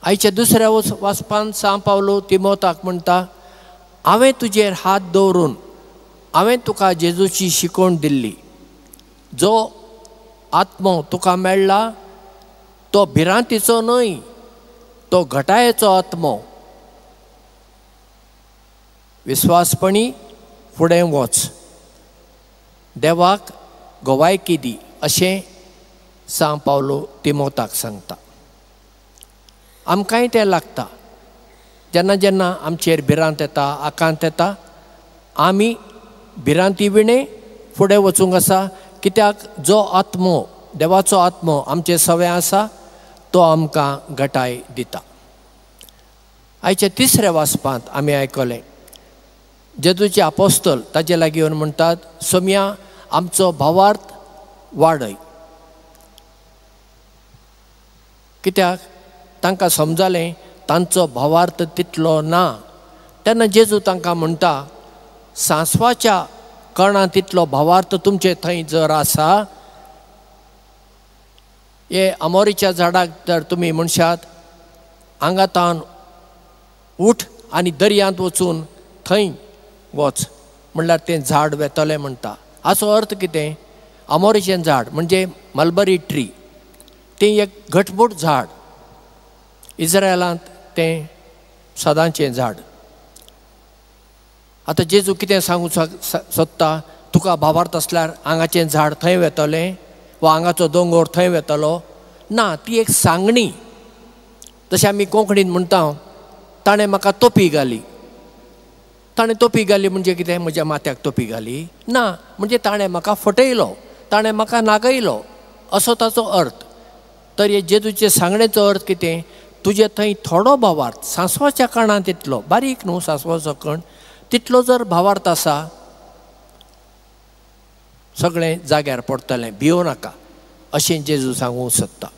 आयच्या दुसऱ्या वाचपान सांव पावलो तिमोताक म्हणटा, हांवें तुजेर हात दवरून हांवें तुका जेजूची शिकवण दिल्ली. जो आत्मो तुका मेळ्ळा तो भिरांतीचो न्हय, तो घटायेचो आत्मो. विस्वासपणी फुडें वच, देवाक गवायकी दी, अशें सांव पावलो तिमोताक सांगता. आमकांय तें लागता. जेन्ना जेन्ना आमचेर भिरांत येता, आकांत येता, आमी भिरांती विणें फुडें वचूंक आसा. कित्याक जो आत्मो, देवाचो आत्मो आमचे सवें आसा, तो आमकां घटाय दिता. आयच्या तिसऱ्या वाचपांत आमी आयकलें, जेजूचे आपोस्तल ताजे लागीं येवन म्हणटात, सोम्या आमचो भावार्थ वाडय. कित्याक तांकां समजालें तांचो भावार्थ तितलो ना. तेन्ना जेजू तांकां म्हणटा, सांसवाच्या कणा तितलो भावार्थ तुमचे थंय जर आसा, हे आमोरीच्या झाडाक जर तुमी म्हणशात हांगातावन उठ आनी दर्यांत वचून थंय वच, म्हणल्यार तें झाड वेतलें म्हणटा. हाचो अर्थ कितें? आमोरीचें झाड म्हणजे मलबरी ट्री, तें एक घटमूट झाड. इस्रायलांत तें सदांचें झाड. आतां जेजू कितें सांगूंक सोदता? तुका भावार्थ आसल्यार हांगाचें झाड थंय वेतलें वा हांगाचो दोंगोर थंय वेतलो ना. ती एक सांगणी. तशें आमी कोंकणींत म्हणटा, ताणें म्हाका तोपी घाली. ताणें तोपी घाली म्हणजे कितें? म्हज्या माथ्याक तोपी घाली ना, म्हणजे ताणें म्हाका फटयलो, ताणें म्हाका नागयलो, असो ताचो अर्थ. तर हे जेजूचे सांगणेचो अर्थ कितें? तुजे थंय थोडो भावार्थ, सांसवाच्या कणांत तितलो, बारीक न्हू सांसवाचो कण, तितलो जर भावार्थ आसा, सगळें जाग्यार पडटलें, भियों नाका, अशें जेजू सांगूंक सोदता.